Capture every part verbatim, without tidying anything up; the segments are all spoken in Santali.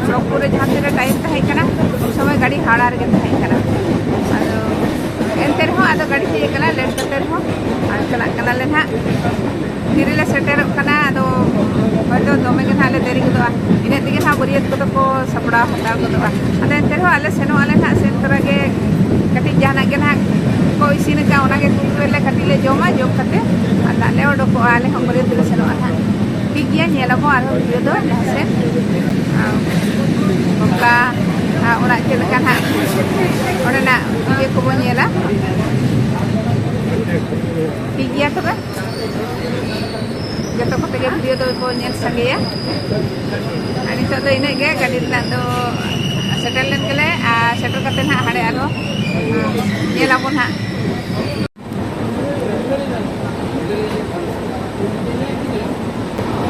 ᱠᱷᱚᱲᱚᱜᱽᱯᱩᱨ ᱨᱮ ᱡᱟᱦᱟᱸ ᱛᱤᱱᱟᱹᱜ ᱴᱟᱭᱤᱢ ᱛᱟᱦᱮᱸ ᱠᱟᱱᱟ, ᱩᱱ ᱥᱚᱢᱚᱭ ᱜᱟᱹᱰᱤ ᱦᱟᱣᱲᱟ ᱨᱮᱜᱮ ᱛᱟᱦᱮᱸ ᱠᱟᱱᱟ᱾ ᱟᱫᱚ ᱮᱱᱛᱮ ᱨᱮᱦᱚᱸ ᱟᱫᱚ ᱜᱟᱹᱰᱤ ᱦᱮᱡ ᱟᱠᱟᱱᱟ, ᱞᱮᱴ ᱠᱟᱛᱮ ᱨᱮᱦᱚᱸ ᱟᱨ ᱪᱟᱞᱟᱜ ᱠᱟᱱᱟᱞᱮ ᱱᱟᱦᱟᱜ᱾ ᱛᱤᱨᱮᱞᱮ ᱥᱮᱴᱮᱨᱚᱜ ᱠᱟᱱᱟ, ᱟᱫᱚ ᱦᱚᱭᱛᱳ ᱫᱚᱢᱮ ᱜᱮ ᱱᱟᱦᱟᱜ ᱞᱮ ᱫᱮᱨᱤ ᱜᱚᱫᱚᱜᱼᱟ᱾ ᱤᱱᱟᱹᱜ ᱛᱮᱜᱮ ᱱᱟᱦᱟᱜ ᱵᱟᱹᱨᱭᱟᱹᱛ ᱠᱚᱫᱚ ᱠᱚ ᱥᱟᱯᱲᱟᱣ ᱦᱟᱛᱟᱲ ᱜᱚᱫᱚᱜᱼᱟ᱾ ᱟᱫᱚ ᱮᱱᱛᱮ ᱨᱮᱦᱚᱸ ᱟᱞᱮ ᱥᱮᱱᱚᱜ ᱟᱞᱮ ᱱᱟᱦᱟᱜ, ᱥᱮᱱ ᱛᱚᱨᱟ ᱜᱮ ᱠᱟᱹᱴᱤᱡ ᱡᱟᱦᱟᱱᱟᱜ ᱜᱮ ᱱᱟᱦᱟᱜ ᱠᱚ ᱤᱥᱤᱱ ᱟᱠᱟᱫ, ᱚᱱᱟᱜᱮ ᱠᱩᱞ ᱨᱮᱞᱮ ᱠᱟᱹᱴᱤᱡ ᱞᱮ ᱡᱚᱢᱟ, ᱡᱚᱢ ᱠᱟᱛᱮ ᱟᱨ ᱱᱟᱦᱟᱜ ᱞᱮ ᱚᱰᱚᱠᱚᱜᱼᱟ, ᱟᱞᱮ ᱦᱚᱸ ᱵᱟᱹᱨᱭᱟᱹᱛ ᱞᱮ ᱥᱮᱱᱚᱜᱼᱟ ᱱᱟᱦᱟᱜ᱾ ᱴᱷᱤᱠ ᱜᱮᱭᱟ, ᱧᱮᱞ ᱟᱵᱚ ᱟᱨᱦᱚᱸ ᱵᱷᱤᱰᱤᱭᱳ ᱫᱚ ᱞᱟᱦᱟ ᱥᱮᱫ᱾ ᱟᱨ ᱵᱟᱯᱞᱟ, ᱟᱨ ᱚᱲᱟᱜ ᱪᱮᱫ ᱞᱮᱠᱟ ᱱᱟᱦᱟᱜ, ᱚᱸᱰᱮᱱᱟᱜ ᱤᱭᱟᱹ ᱠᱚᱵᱚᱱ ᱧᱮᱞᱟ᱾ ᱴᱷᱤᱠ ᱜᱮᱭᱟ ᱛᱚᱵᱮ, ᱡᱚᱛᱚ ᱠᱚᱛᱮ ᱜᱮ ᱵᱷᱤᱰᱤᱭᱳ ᱫᱚᱠᱚ ᱧᱮᱞ ᱥᱟᱸᱜᱮᱭᱟ᱾ ᱟᱨ ᱱᱤᱛᱚᱜ ᱫᱚ ᱤᱱᱟᱹᱜ ᱜᱮ, ᱜᱟᱹᱰᱤ ᱨᱮᱱᱟᱜ ᱫᱚ ᱥᱮᱴᱮᱨ ᱞᱮᱱ ᱜᱮᱞᱮ, ᱟᱨ ᱥᱮᱴᱮᱨ ᱠᱟᱛᱮ ᱱᱟᱦᱟᱜ ᱦᱟᱸᱰᱮ ᱟᱨᱦᱚᱸ ᱧᱮᱞ ᱟᱵᱚᱱ ᱦᱟᱸᱜ᱾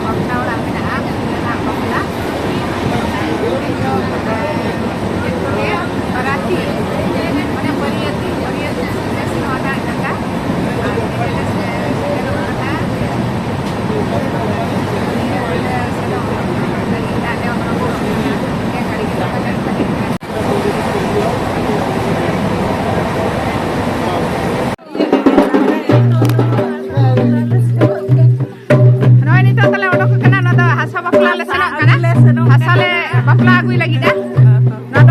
ᱵᱟᱯᱞᱟ ᱚᱲᱟᱜ ᱢᱮᱱᱟᱜᱼᱟ, ᱱᱚᱰᱮ ᱱᱟᱜ ᱵᱟᱯᱞᱟ᱾ ᱪᱮᱫ ᱠᱚ ᱞᱟᱹᱭᱟ? ᱵᱟᱨᱟᱛᱤ, ᱢᱟᱱᱮ ᱵᱟᱹᱨᱭᱟᱹᱛᱤ, ᱵᱟᱹᱨᱭᱟᱹᱛ ᱥᱮᱱᱚᱜᱼᱟ ᱱᱟᱜ ᱡᱟᱭᱜᱟ᱾ ᱟᱨ ᱱᱚᱰᱮ ᱞᱮ ᱥᱮᱴᱮᱨᱚᱜ ᱠᱟᱱᱟ᱾ ᱱᱚᱰᱮ ᱥᱮᱱᱚᱜ ᱞᱟᱹᱜᱤᱫ ᱟᱞᱮ ᱦᱚᱨᱚᱵᱚᱨᱚᱜ ᱠᱟᱱᱟ᱾ ᱜᱟᱹᱰᱤ ᱜᱮ ᱵᱟᱝ ᱧᱟᱢ ᱠᱟᱱᱟ᱾ ᱱᱚᱜᱼᱚᱭ ᱱᱤᱛᱚᱜ ᱛᱟᱞᱮ ᱚᱰᱚᱠ ᱟᱠᱟᱱᱟ, ᱱᱚᱣᱟ ᱫᱚ ᱦᱟᱥᱟ ᱵᱟᱯᱞᱟ ᱞᱮ ᱥᱮᱱᱚᱜ ᱠᱟᱱᱟ᱾ ᱦᱟᱥᱟ ᱞᱮ ᱵᱟᱯᱞᱟ ᱟᱹᱜᱩᱭ ᱞᱟᱹᱜᱤᱫᱼᱟ᱾ ᱱᱚᱣᱟ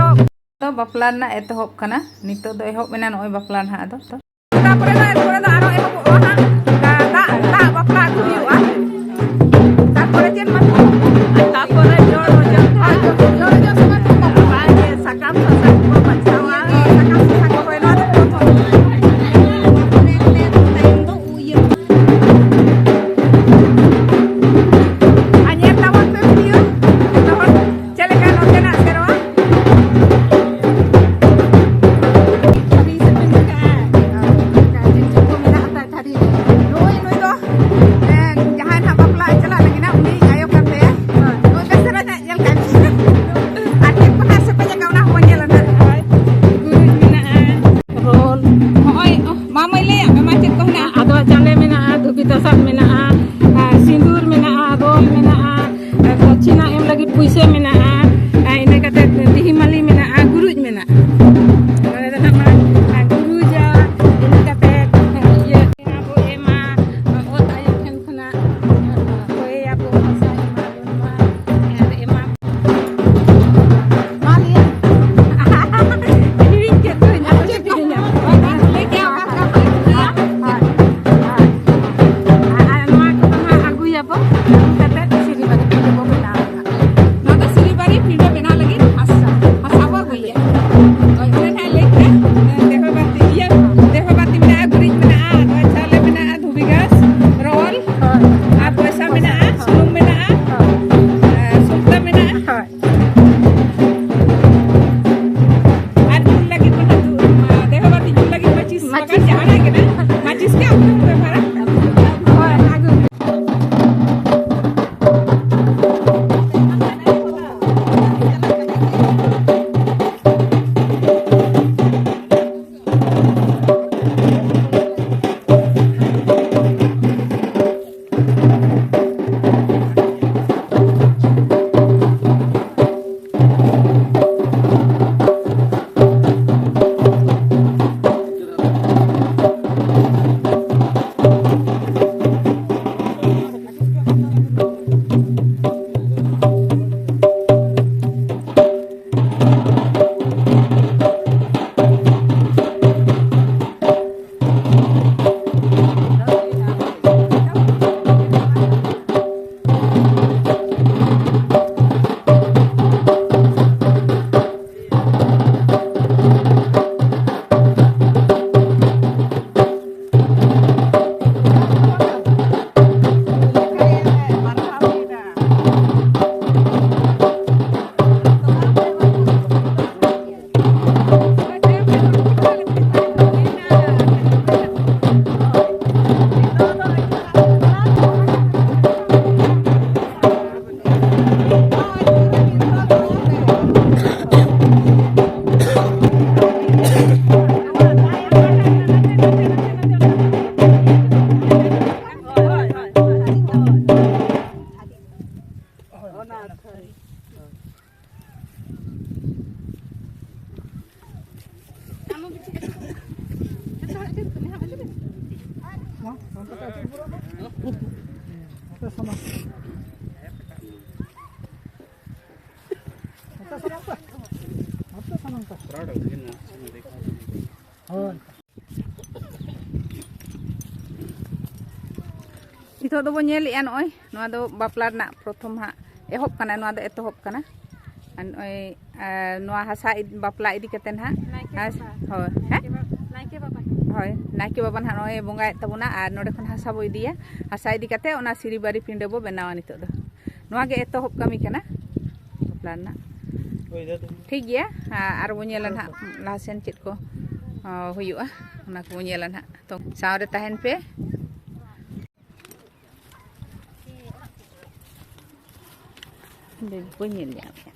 ᱫᱚ ᱵᱟᱯᱞᱟ ᱨᱮᱱᱟᱜ ᱮᱛᱚᱦᱚᱵ ᱠᱟᱱᱟ᱾ ᱱᱤᱛᱚᱜ ᱫᱚ ᱮᱦᱚᱵ ᱮᱱᱟ ᱱᱚᱜᱼᱚᱭ ᱵᱟᱯᱞᱟ ᱱᱟᱦᱟᱜ ᱟᱫᱚ᱾ ᱛᱟᱯᱚᱨᱮ ᱫᱚ, ᱮᱨᱯᱚᱨᱮ ᱫᱚ ᱟᱨᱚ ᱮᱦᱚᱵᱚᱜᱼᱟ ᱦᱟᱸᱜ᱾ ᱫᱟᱜ, ᱫᱟᱜ ᱵᱟᱯᱞᱟ ᱟᱹᱜᱩ ᱦᱩᱭᱩᱜᱼᱟ᱾ ᱛᱟᱯᱚᱨᱮ ᱪᱮᱫ ᱢᱟ? ᱛᱟᱯᱚᱨᱮ ᱡᱚᱲ ᱚᱡᱚᱜ ᱫᱟᱜ᱾ ᱡᱚᱲ ᱚᱡᱚᱜ ᱥᱚᱢᱚᱭ ᱫᱚ ᱵᱟᱯᱞᱟ᱾ ᱟᱨ ᱤᱭᱟᱹ ᱥᱟᱠᱟᱢ ᱥᱟᱥᱟᱝ ᱠᱚ ᱵᱟᱪᱷᱟᱣᱟ᱾ ᱥᱟᱠᱟᱢ ᱥᱟᱥᱟᱝ ᱠᱚ, ᱱᱚᱣᱟ ᱫᱚ ᱯᱨᱚᱛᱷᱚᱢ᱾ ᱟᱨ ᱧᱮᱞ ᱛᱟᱵᱚᱱ ᱯᱮ ᱵᱷᱤᱰᱤᱭᱳ, ᱡᱚᱛᱚ ᱦᱚᱲ ᱪᱮᱫ ᱞᱮᱠᱟ ᱱᱚᱛᱮᱱᱟᱜ ᱥᱮᱨᱣᱟ᱾ ᱦᱳᱭ᱾ ᱱᱤᱛᱚᱜ ᱫᱚᱵᱚ ᱧᱮᱞᱮᱜᱼᱟ, ᱱᱚᱜᱼᱚᱭ ᱱᱚᱣᱟ ᱫᱚ ᱵᱟᱯᱞᱟ ᱨᱮᱱᱟᱜ ᱯᱨᱚᱛᱷᱚᱢ ᱦᱟᱸᱜ ᱮᱦᱚᱵ ᱠᱟᱱᱟ, ᱱᱚᱣᱟ ᱫᱚ ᱮᱛᱚᱦᱚᱵ ᱠᱟᱱᱟ᱾ ᱟᱨ ᱱᱚᱜᱼᱚᱭ, ᱟᱨ ᱱᱚᱣᱟ ᱦᱟᱥᱟ ᱤᱫ-, ᱵᱟᱯᱞᱟ ᱤᱫᱤ ᱠᱟᱛᱮ ᱱᱟᱦᱟᱜ, ᱱᱟᱭᱠᱮ ᱟᱨ, ᱵᱟᱵᱟ᱾ ᱦᱳᱭ, ᱦᱮᱸ? ᱱᱟᱭᱠᱮ ᱵᱟ-, ᱱᱟᱭᱠᱮ ᱵᱟᱵᱟ᱾ ᱦᱳᱭ, ᱱᱟᱭᱠᱮ ᱵᱟᱵᱟ ᱱᱟᱦᱟᱜ ᱱᱚᱜᱼᱚᱭ ᱵᱚᱸᱜᱟᱭᱮᱫ ᱛᱟᱵᱚᱱᱟ, ᱟᱨ ᱱᱚᱰᱮ ᱠᱷᱚᱱ ᱦᱟᱥᱟ ᱵᱚ ᱤᱫᱤᱭᱟ᱾ ᱦᱟᱥᱟ ᱤᱫᱤ ᱠᱟᱛᱮ ᱚᱱᱟ ᱥᱤᱨᱤ ᱵᱟᱹᱨᱤ ᱯᱤᱸᱰᱟᱹ ᱵᱚ ᱵᱮᱱᱟᱣᱟ ᱱᱤᱛᱚᱜ ᱫᱚ᱾ ᱱᱚᱣᱟ ᱜᱮ ᱮᱛᱚᱦᱚᱵ ᱠᱟᱹᱢᱤ ᱠᱟᱱᱟ ᱵᱟᱯᱞᱟ ᱨᱮᱱᱟᱜ᱾ ᱴᱷᱤᱠ ᱜᱮᱭᱟ, ᱟ-, ᱟᱨ ᱵᱚ ᱧᱮᱞᱟ ᱱᱟᱦᱟᱜ ᱞᱟᱦᱟ ᱥᱮᱱ ᱪᱮᱫ ᱠᱚ, ᱚ, ᱦᱩᱭᱩᱜᱼᱟ, ᱚᱱᱟ ᱠᱚᱵᱚ ᱧᱮᱞᱟ ᱱᱟᱦᱟᱜ᱾ ᱛᱚ, ᱥᱟᱶᱨᱮ ᱛᱟᱦᱮᱱ ᱯᱮ᱾ ᱵᱟᱹᱧ ᱧᱮᱞ ᱧᱟᱢᱮᱫᱼᱟ᱾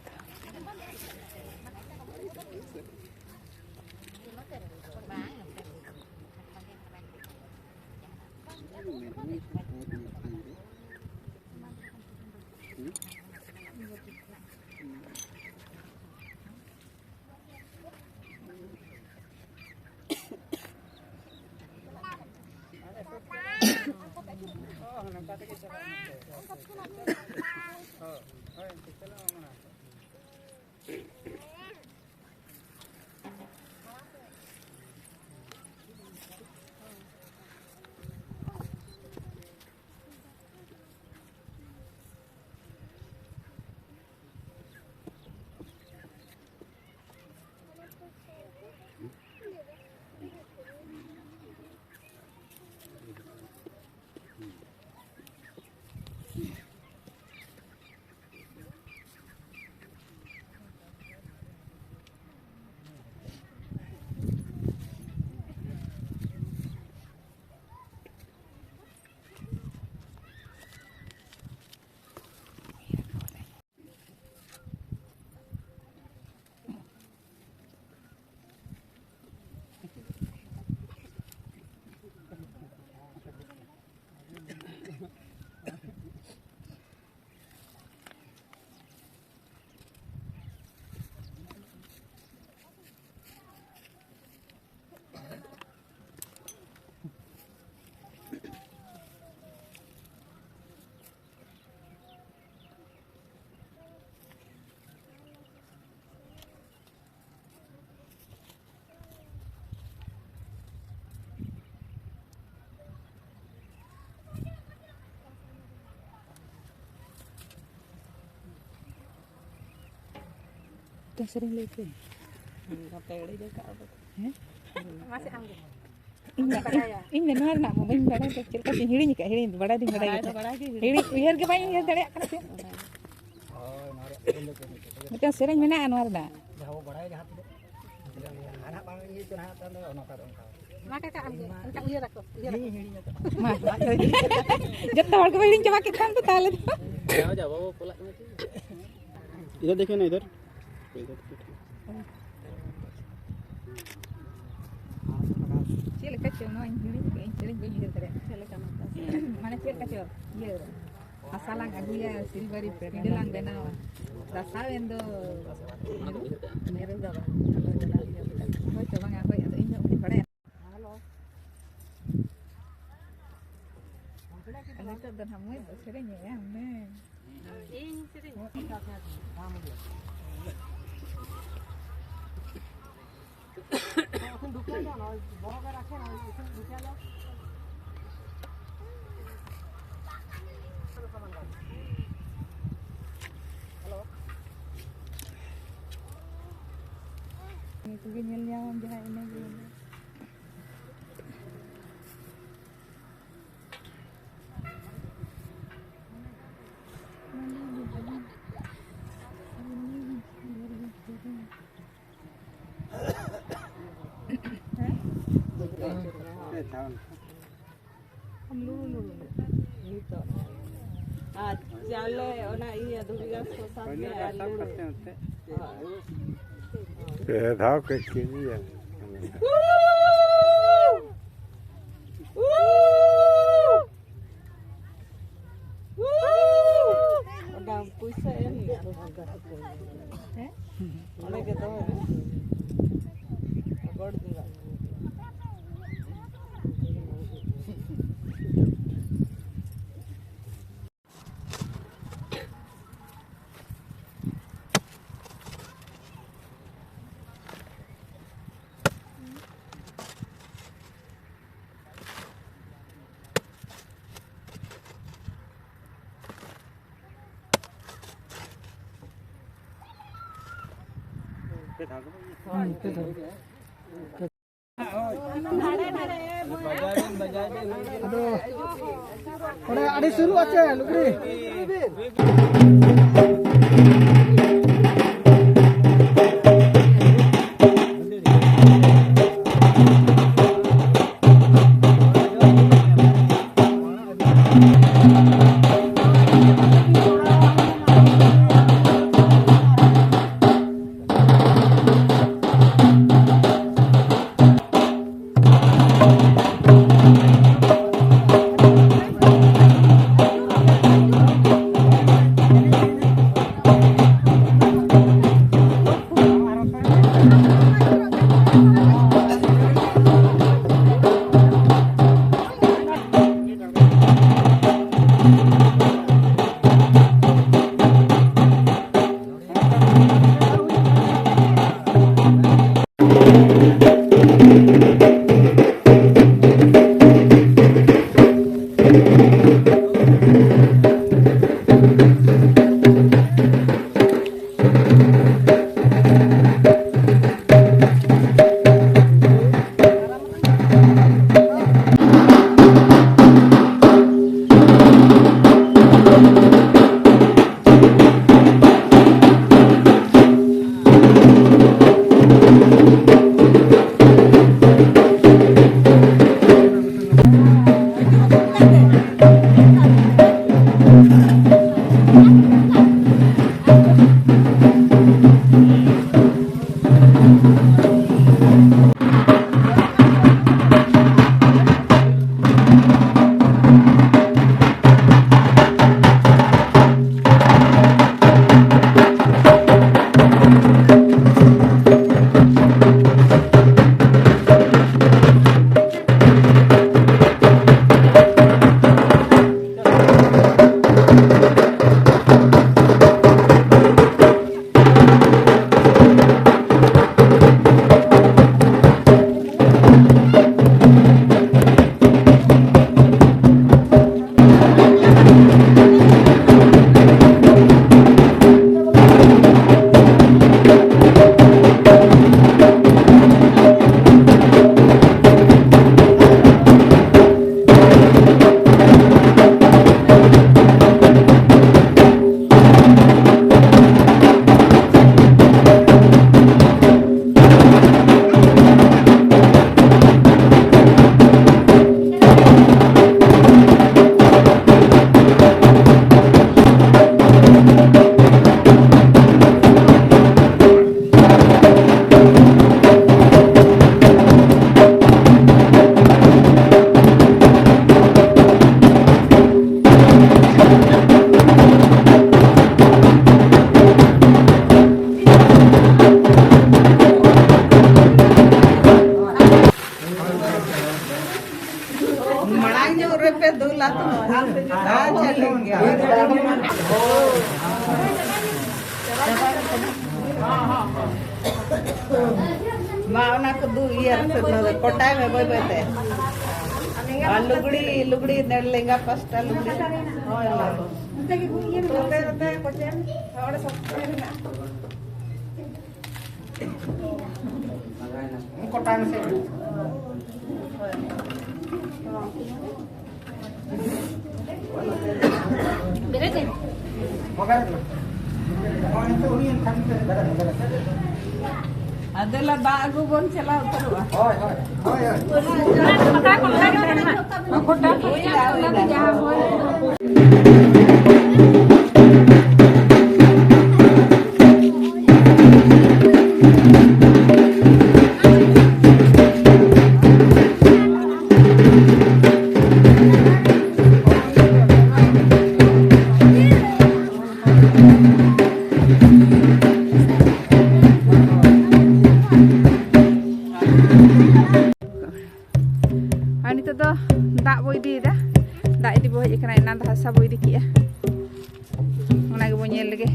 ᱢᱤᱫᱴᱟᱝ ᱥᱮᱨᱮᱧ ᱞᱟᱹᱭ ᱯᱮ᱾ ᱦᱮᱸ? ᱢᱟᱥᱮ ᱟᱢ ᱜᱮ᱾ ᱤᱧ ᱫᱚ, ᱤᱧ ᱫᱚ ᱱᱚᱣᱟ ᱨᱮᱱᱟᱜ ᱢᱟ ᱵᱟᱹᱧ ᱵᱟᱲᱟᱭ ᱫᱚ, ᱪᱮᱫ ᱞᱮᱠᱟ ᱪᱚᱧ ᱦᱤᱲᱤᱧ ᱟᱠᱟᱫ, ᱦᱤᱲᱤᱧ ᱫᱚ ᱵᱟᱲᱟᱭ ᱫᱚᱧ ᱵᱟᱲᱟᱭ ᱵᱟᱲᱟᱭ ᱫᱚ ᱟᱠᱟᱫ᱾ ᱵᱟᱲᱟᱭ ᱜᱮ ᱦᱤᱲᱤᱧ᱾ ᱦᱤᱲᱤᱧ, ᱩᱭᱦᱟᱹᱨ ᱜᱮ ᱵᱟᱹᱧ ᱩᱭᱦᱟᱹᱨ ᱫᱟᱲᱮᱭᱟᱜ ᱠᱟᱱᱟ ᱥᱮ᱾ ᱢᱤᱫᱴᱟᱝ ᱥᱮᱨᱮᱧ ᱢᱮᱱᱟᱜᱼᱟ ᱱᱚᱣᱟ ᱨᱮᱱᱟᱜ᱾ ᱡᱟᱦᱟᱸ ᱵᱚ ᱵᱟᱲᱟᱭᱟ ᱡᱟᱦᱟᱸ ᱛᱤᱱᱟᱹᱜ᱾ ᱟᱨ ᱦᱟᱸᱜ ᱵᱟᱝ ᱤᱭᱟᱹ ᱛᱮ ᱱᱟᱦᱟᱜ ᱛᱟᱭᱚᱢ ᱫᱚ ᱱᱚᱝᱠᱟ ᱫᱚ ᱚᱱᱠᱟ᱾ ᱢᱟ ᱠᱟᱠᱟ, ᱟᱢ ᱜᱮ ᱚᱱᱠᱟ ᱩᱭᱦᱟᱹᱨ ᱟᱠᱚ, ᱩᱭᱦᱟᱹᱨ ᱟᱠᱚ᱾ ᱦᱤᱲᱤᱧ, ᱦᱤᱲᱤᱧ ᱟᱠᱟᱫ᱾ ᱢᱟ᱾ ᱡᱚᱛᱚ ᱦᱚᱲ ᱜᱮᱵᱚ ᱦᱤᱲᱤᱧ ᱪᱟᱵᱟ ᱠᱮᱫ ᱠᱷᱟᱱ ᱫᱚ ᱛᱟᱦᱚᱞᱮ ᱫᱚ᱾ ᱤᱫᱷᱟᱨ ᱫᱮᱠᱷᱤᱭᱮ ᱱᱟ, ᱤᱫᱷᱟᱨ᱾ ᱪᱮᱫ ᱞᱮᱠᱟ ᱪᱚ ᱱᱚᱣᱟᱧ ᱦᱤᱲᱤᱧ ᱠᱮᱫ, ᱤᱧ ᱥᱮᱨᱮᱧ ᱵᱟᱹᱧ ᱩᱭᱦᱟᱹᱨ ᱫᱟᱲᱮᱭᱟᱜ ᱠᱟᱱᱟ᱾ ᱪᱮᱫ ᱞᱮᱠᱟ ᱱᱚᱝᱠᱟ? ᱢᱟᱱᱮ ᱪᱮᱫ ᱞᱮᱠᱟ ᱪᱚ ᱤᱭᱟᱹ ᱦᱟᱥᱟ ᱞᱟᱝ ᱟᱹᱜᱩᱭᱟ, ᱥᱤᱞᱵᱟᱨᱤ ᱯᱤᱸᱰᱟᱹ ᱞᱟᱝ ᱵᱮᱱᱟᱣᱟ, ᱫᱟᱥᱟᱣ ᱮᱱ ᱫᱚ ᱢᱮᱨᱩ ᱜᱟᱵᱟ᱾ ᱦᱳᱭ ᱛᱚ ᱵᱟᱝᱟ, ᱦᱳᱭ, ᱟᱫᱚ ᱤᱧ ᱫᱚ ᱚᱱᱠᱟᱧ ᱵᱟᱲᱟᱭᱟ᱾ ᱟᱨ ᱱᱤᱛᱚᱜ ᱫᱚ ᱱᱟᱦᱟᱜ ᱢᱟᱹᱭ ᱫᱚ ᱥᱮᱨᱮᱧᱮᱜᱼᱟ ᱦᱩᱱᱟᱹᱝ᱾ ᱤᱧ ᱥᱮᱨᱮᱧ᱾ ᱱᱤᱭᱟᱹ ᱠᱚᱜᱮ ᱧᱮᱞ ᱧᱟᱢᱟᱢ ᱡᱟᱦᱟᱸ ᱤᱱᱟᱹᱜᱮ᱾ ᱞᱩᱲᱩ ᱞᱩᱲᱩ ᱱᱤᱛᱚᱜ᱾ ᱟᱨ ᱪᱟᱣᱞᱮ ᱚᱱᱟ ᱤᱭᱟᱹ ᱫᱷᱩᱵᱤ ᱜᱷᱟᱥ ᱠᱚ ᱥᱟᱵ ᱢᱮ ᱟᱨ ᱞᱩᱲᱩ᱾ ᱯᱮ ᱫᱷᱟᱣ ᱠᱚ ᱠᱮᱡᱤᱭᱟ᱾ ᱚᱱᱟ ᱯᱩᱭᱥᱟᱹ ᱮᱢ ᱦᱩᱭᱩᱜᱼᱟ᱾ ᱦᱮᱸ? ᱚᱸᱰᱮ ᱜᱮ ᱫᱚᱦᱚᱭ ᱢᱮ᱾ ᱜᱚᱰ ᱡᱚᱦᱟᱨ᱾ ᱟᱫᱚ ᱚᱸᱰᱮ ᱟᱹᱰᱤ ᱥᱩᱨᱩᱜᱼᱟ ᱪᱮ ᱞᱩᱜᱽᱲᱤ? ᱢᱟ ᱚᱱᱟ ᱠᱚ ᱫᱩ ᱤᱭᱟᱹ ᱨᱮ ᱥᱮ ᱱᱚᱣᱟ ᱫᱚ ᱠᱚᱴᱟᱭ ᱢᱮ ᱵᱟᱹᱭ ᱵᱟᱹᱭ ᱛᱮ᱾ ᱟᱨ ᱞᱩᱜᱽᱲᱤ, ᱞᱩᱜᱽᱲᱤ ᱞᱮᱸᱜᱟ ᱯᱟᱥᱴᱟ ᱞᱩᱜᱽᱲᱤ᱾ ᱦᱳᱭ, ᱚᱱᱟ ᱠᱚ᱾ ᱠᱚᱴᱟᱭ ᱢᱮᱥᱮ᱾ ᱟᱫᱮᱞᱟ ᱫᱟᱜ ᱟᱹᱜᱩ ᱵᱚᱱ ᱪᱟᱞᱟᱣ ᱩᱛᱟᱹᱨᱚᱜᱼᱟ᱾ ᱦᱳᱭ, ᱦᱳᱭ, ᱦᱳᱭ, ᱦᱳᱭ᱾ ᱜᱚᱴᱟ ᱠᱚ ᱞᱟᱜᱟ ᱠᱟᱱᱟ᱾ ᱜᱚᱴᱟ ᱠᱚ ᱞᱟᱜᱟ ᱠᱟᱱᱟ᱾ ᱡᱟᱦᱟᱸ ᱦᱚᱭ᱾ ᱟᱨ ᱱᱤᱛᱚᱜ ᱫᱚ ᱫᱟᱜ ᱵᱚ ᱤᱫᱤᱭᱮᱫᱟ᱾ ᱫᱟᱜ ᱤᱫᱤ ᱵᱚ ᱦᱮᱡ ᱟᱠᱟᱱᱟ, ᱮᱱᱟᱱ ᱫᱚ ᱦᱟᱥᱟ ᱵᱚ ᱤᱫᱤ ᱠᱮᱜᱼᱟ᱾ ᱚᱱᱟ ᱜᱮᱵᱚ ᱧᱮᱞ ᱞᱮᱜᱮ᱾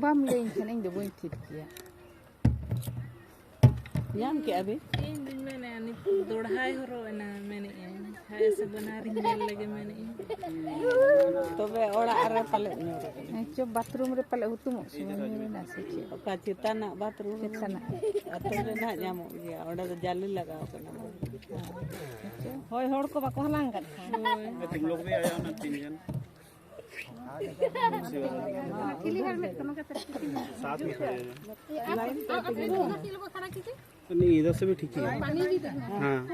ᱵᱟᱢ ᱞᱟᱹᱭᱟᱹᱧ ᱠᱷᱟᱱ ᱤᱧ ᱫᱚ ᱵᱟᱹᱧ ᱛᱷᱤᱨ ᱠᱮᱭᱟ᱾ ᱧᱟᱢ ᱠᱮᱜᱼᱟ ᱵᱤᱱ? ᱤᱧ ᱫᱩᱧ ᱢᱮᱱᱮᱫᱼᱟ, ᱱᱤᱛ ᱫᱚᱲᱦᱟᱭ ᱦᱚᱨᱚᱜ ᱮᱱᱟ ᱢᱮᱱᱮᱫᱼᱟᱹᱧ᱾ ᱦᱟᱭ ᱥᱮ ᱵᱟᱱᱟᱨᱤᱧ ᱧᱮᱞ ᱞᱮᱜᱮ ᱢᱮᱱᱮᱫᱼᱟᱹᱧ᱾ ᱛᱚᱵᱮ ᱚᱲᱟᱜ ᱨᱮ ᱯᱟᱞᱮᱫ ᱧᱩᱨ ᱟᱠᱟᱱᱟ᱾ ᱦᱮᱸ ᱪᱚ, ᱵᱟᱛᱷᱨᱩᱢ ᱨᱮ ᱯᱟᱞᱮᱫ ᱦᱩᱛᱩᱢᱚᱜ ᱥᱚᱢᱚᱭ ᱧᱩᱨ ᱮᱱᱟ ᱥᱮ ᱪᱮᱫ? ᱚᱠᱟ ᱪᱮᱛᱟᱱᱟᱜ ᱵᱟᱛᱷᱨᱩᱢ ᱨᱮ? ᱪᱮᱛᱟᱱᱟᱜ᱾ ᱟᱛᱳ ᱨᱮ ᱱᱟᱦᱟᱜ ᱧᱟᱢᱚᱜ ᱜᱮᱭᱟ, ᱚᱸᱰᱮ ᱫᱚ ᱡᱟᱹᱞᱤ ᱞᱟᱜᱟᱣ ᱠᱟᱱᱟ᱾ ᱦᱮᱸ ᱪᱚ᱾ ᱦᱳᱭ, ᱦᱚᱲ ᱠᱚ ᱵᱟᱠᱚ ᱦᱟᱞᱟᱝ ᱟᱠᱟᱫ ᱠᱷᱟᱱ᱾ ᱦᱳᱭ᱾ ᱛᱤᱱ ᱞᱳᱜ ᱫᱤᱭᱟ ᱟᱭᱟ ᱚᱱᱟ ᱛᱤᱱ ᱡᱚᱱ? ᱠᱷᱤᱞᱤ ᱦᱮᱞᱢᱮᱴ ᱠᱟᱱᱟ ᱠᱟᱛᱮ᱾ ᱥᱟᱛ ᱢᱤᱫ ᱦᱩᱭ ᱮᱱᱟ᱾ ये आप, आप अपने दोनों तीनों को खड़ा कीजिए। नहीं, इधर से भी ठीक है। हाँ।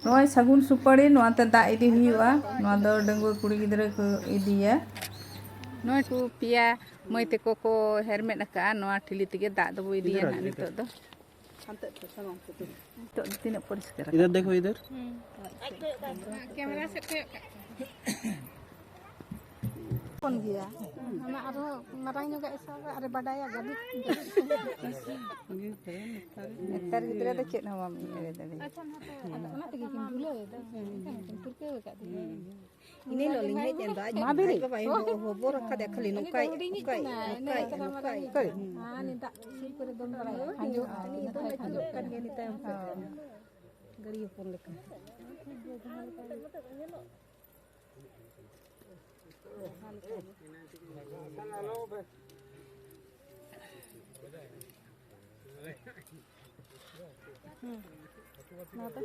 ᱱᱚᱜᱼᱚᱭ ᱥᱟᱹᱜᱩᱱ ᱥᱩᱯᱟᱹᱲᱤ, ᱱᱚᱣᱟᱛᱮ ᱫᱟᱜ ᱤᱫᱤ ᱦᱩᱭᱩᱜᱼᱟ᱾ ᱱᱚᱣᱟ ᱫᱚ ᱰᱟᱺᱜᱩᱣᱟᱹ ᱠᱩᱲᱤ ᱜᱤᱫᱽᱨᱟᱹ ᱠᱚ ᱤᱫᱤᱭᱟ᱾ ᱱᱚᱜᱼᱚᱭ ᱠᱚ ᱯᱮᱭᱟ ᱢᱟᱹᱭ ᱛᱟᱠᱚ ᱠᱚ ᱦᱮᱨᱢᱮᱫ ᱟᱠᱟᱫᱼᱟ᱾ ᱱᱚᱣᱟ ᱴᱷᱤᱞᱤ ᱛᱮᱜᱮ ᱫᱟᱜ ᱫᱚᱵᱚ ᱤᱫᱤᱭᱟ ᱱᱟᱦᱟᱜ ᱱᱤᱛᱚᱜ ᱫᱚ᱾ ᱱᱤᱛᱚᱜ ᱫᱚ ᱛᱤᱱᱟᱹᱜ ᱯᱚᱨᱤᱥᱠᱟᱨ ᱟᱠᱟᱱᱟ᱾ इधर देखो, इधर। ᱠᱮᱢᱮᱨᱟ ᱥᱮᱫ ᱠᱚᱭᱚᱜ ᱠᱟᱜ ᱠᱷᱟᱱ᱾ ᱦᱚᱯᱚᱱ ᱜᱮᱭᱟ᱾ ᱚᱱᱟ ᱟᱨᱦᱚᱸ ᱢᱟᱨᱟᱝ ᱧᱚᱜᱟᱜ ᱮ ᱥᱟᱵᱟ, ᱟᱨᱮ ᱵᱟᱰᱟᱭᱟ ᱜᱟᱹᱰᱤ᱾ ᱱᱮᱛᱟᱨ ᱜᱤᱫᱽᱨᱟᱹ ᱫᱚ ᱪᱮᱫ ᱦᱚᱸ ᱵᱟᱢ ᱮᱲᱮ ᱫᱟᱲᱮᱭᱟᱜᱼᱟ᱾ ᱟᱪᱪᱷᱟ, ᱚᱱᱟ ᱛᱮᱜᱮ ᱠᱤᱱ ᱵᱷᱩᱞᱟᱹᱣ ᱮᱫᱟ᱾ ᱮᱱᱠᱷᱟᱱ ᱠᱤᱱ ᱯᱟᱹᱨᱠᱟᱹᱣ ᱟᱠᱟᱫ ᱫᱚ᱾ ᱤᱱᱟᱹ ᱦᱤᱞᱳᱜ ᱞᱤᱧ ᱦᱮᱡ ᱮᱱ ᱫᱚ, ᱟᱡ ᱢᱟ ᱵᱮᱨᱮᱫ᱾ ᱟᱡ ᱵᱟᱵᱟᱭ ᱦᱚ-, ᱦᱚᱵᱚᱨ ᱟᱠᱟᱫᱮᱭᱟ, ᱠᱷᱟᱹᱞᱤ ᱱᱚᱝᱠᱟᱭ, ᱦᱩᱰᱤᱧᱤᱡ ᱱᱚᱝᱠᱟᱭ, ᱠᱟᱱᱟᱭ, ᱱᱚᱝᱠᱟᱭ, ᱤᱱᱟᱹ ᱪᱮᱦᱨᱟ ᱱᱚᱝᱠᱟᱭ᱾ ᱢᱟᱨᱟᱝ ᱧᱚᱜ᱾ ᱦᱟᱱᱮ ᱫᱟᱜ ᱥᱩᱨ ᱠᱚᱨᱮ ᱫᱚᱱ ᱵᱟᱲᱟᱭᱟ᱾ ᱟᱸᱡᱚᱢ ᱟᱹᱱᱤᱡ ᱫᱚᱢᱮ ᱟᱹᱪᱩᱨᱚᱜ ᱠᱟᱱ ᱜᱮᱭᱟ ᱱᱮᱛᱟᱨ ᱦᱚᱸ᱾ ᱜᱟᱹᱲᱤ ᱦᱚᱯᱚᱱ ᱞᱮᱠᱟ᱾ ᱦᱩᱸ᱾ ᱱᱚᱣᱟ ᱫᱚ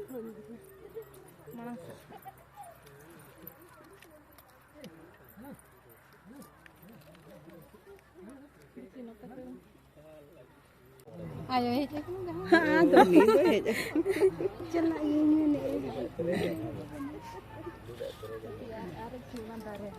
ᱢᱟᱲᱟᱝ ᱥᱮᱫ᱾ ᱟᱭᱳ ᱦᱮᱡ ᱟᱠᱟᱱᱟ ᱡᱟᱦᱟᱸ᱾ ᱦᱮᱸ, ᱟᱫᱚ ᱩᱱᱤ ᱫᱚ ᱦᱮᱡ ᱟᱠᱟᱱᱟ᱾ ᱪᱟᱞᱟᱜ ᱤᱧ ᱢᱮᱱᱮᱫᱼᱟ᱾ ᱟᱨ ᱪᱮᱫ ᱵᱟᱝ ᱫᱟᱨᱮ᱾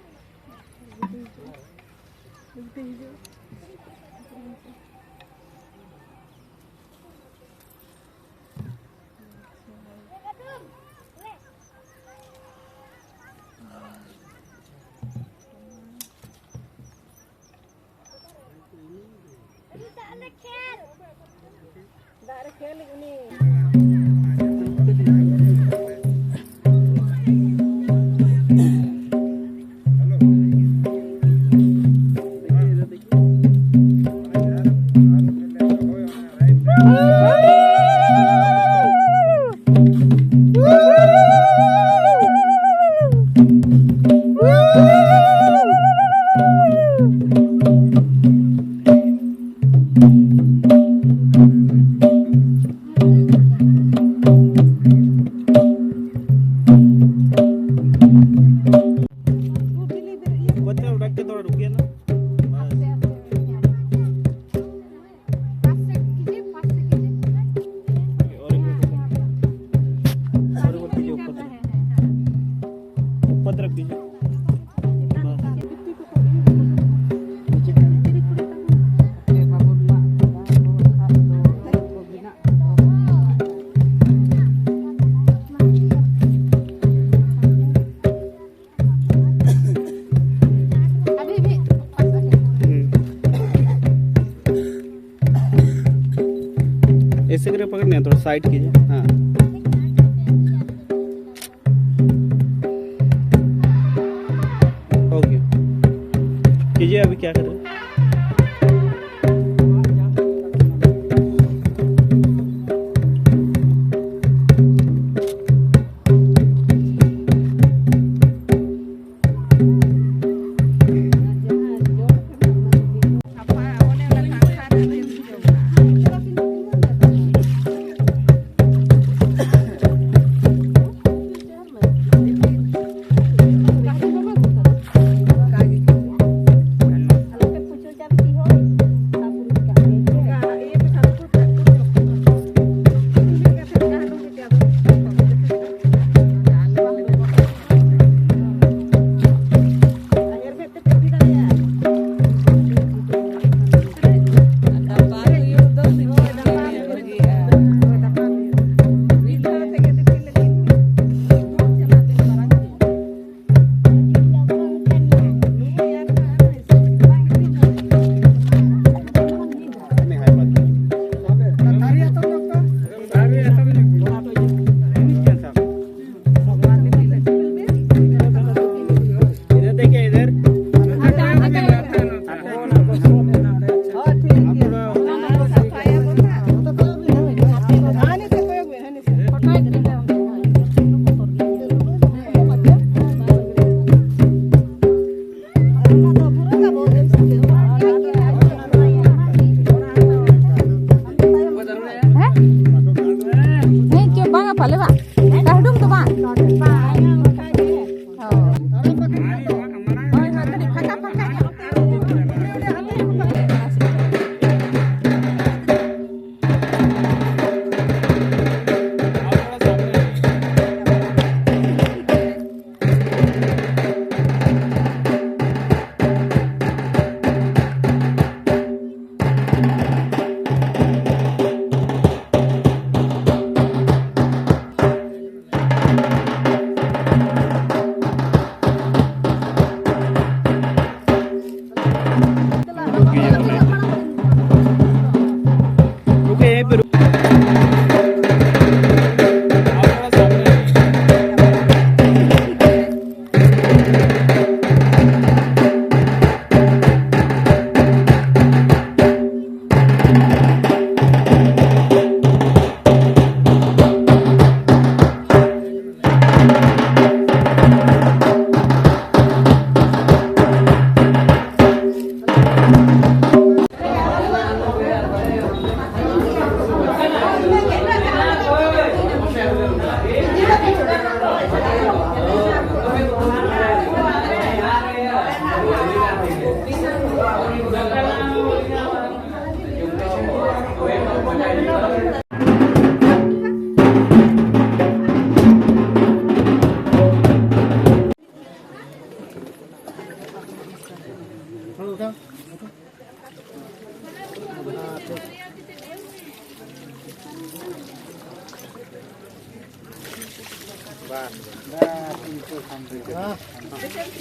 ᱫᱟᱜ ᱨᱮ ᱠᱷᱮᱞ ᱩᱱᱤ᱾ बच्चा उठा के थोड़ा रुकिए ना। बस। पाँच से कीजिए, पाँच से कीजिए। ऐसे करके पकड़ना है, थोड़ा साइड कीजिए। हाँ, हो गया। कीजिए, अभी क्या कर रहे हैं?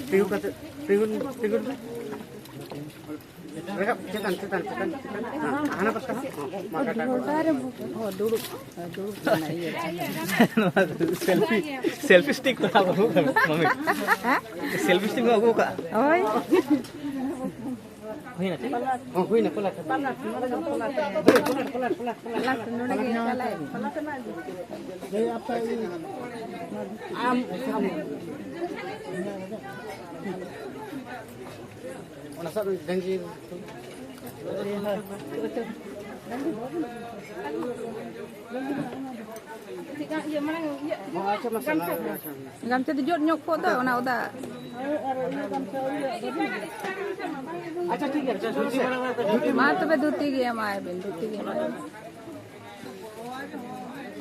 ᱛᱤᱸᱜᱩ ᱠᱟᱛᱮ, ᱛᱤᱸᱜᱩᱱ, ᱛᱤᱸᱜᱩᱱ ᱢᱮ᱾ ᱨᱟᱠᱟᱵ, ᱪᱮᱛᱟᱱ, ᱪᱮᱛᱟᱱ, ᱪᱮᱛᱟᱱ, ᱪᱮᱛᱟᱱ᱾ ᱦᱟᱱᱟ ᱯᱟᱥᱴᱟ ᱦᱚᱸ᱾ ᱢᱟ ᱠᱟᱴᱟ ᱠᱚ᱾ ᱫᱩᱲᱩᱵ, ᱫᱩᱲᱩᱵ ᱠᱟᱱᱟ, ᱤᱭᱟᱹ᱾ ᱱᱚᱣᱟ ᱥᱮᱞᱯᱷᱤ, ᱥᱮᱞᱯᱷᱤ ᱥᱴᱤᱠ ᱠᱚ ᱥᱟᱵ ᱟᱹᱜᱩ ᱠᱟᱜᱼᱟ, ᱢᱟᱢᱤ᱾ ᱦᱮᱸ? ᱥᱮᱞᱯᱷᱤ ᱥᱴᱤᱠ ᱠᱚ ᱟᱹᱜᱩ ᱠᱟᱜᱼᱟ᱾ ᱦᱳᱭ᱾ ᱦᱩᱭᱱᱟ, ᱪᱮᱫ? ᱦᱚᱸ, ᱦᱩᱭᱱᱟ, ᱯᱟᱞᱟ, ᱯᱟᱞᱟ, ᱯᱟᱞᱟ, ᱯᱟᱞᱟ, ᱯᱟᱞᱟ, ᱯᱟᱞᱟ, ᱯᱟᱞᱟ᱾ ᱱᱚᱰᱮ ᱜᱮ ᱪᱟᱞᱟᱜ᱾ ᱟᱢ, ᱟᱢ᱾ ᱚᱱᱟ ᱥᱟᱵ ᱰᱟᱝᱜᱤ᱾ ᱜᱟᱢᱪᱷᱟ ᱫᱚ ᱡᱚᱫ ᱧᱚᱜ ᱠᱚᱜ ᱫᱚ, ᱚᱱᱟ ᱚᱫᱟ᱾ ᱟᱪᱪᱷᱟ, ᱴᱷᱤᱠ ᱜᱮᱭᱟ, ᱟᱪᱪᱷᱟ, ᱢᱟ ᱛᱚᱵᱮ, ᱫᱷᱩᱛᱤ ᱜᱮ ᱮᱢᱟᱭ ᱵᱮᱱ, ᱫᱷᱩᱛᱤ ᱜᱮ ᱮᱢᱟᱭ ᱵᱮᱱ᱾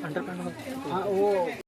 ᱦᱮᱸ, ᱳ᱾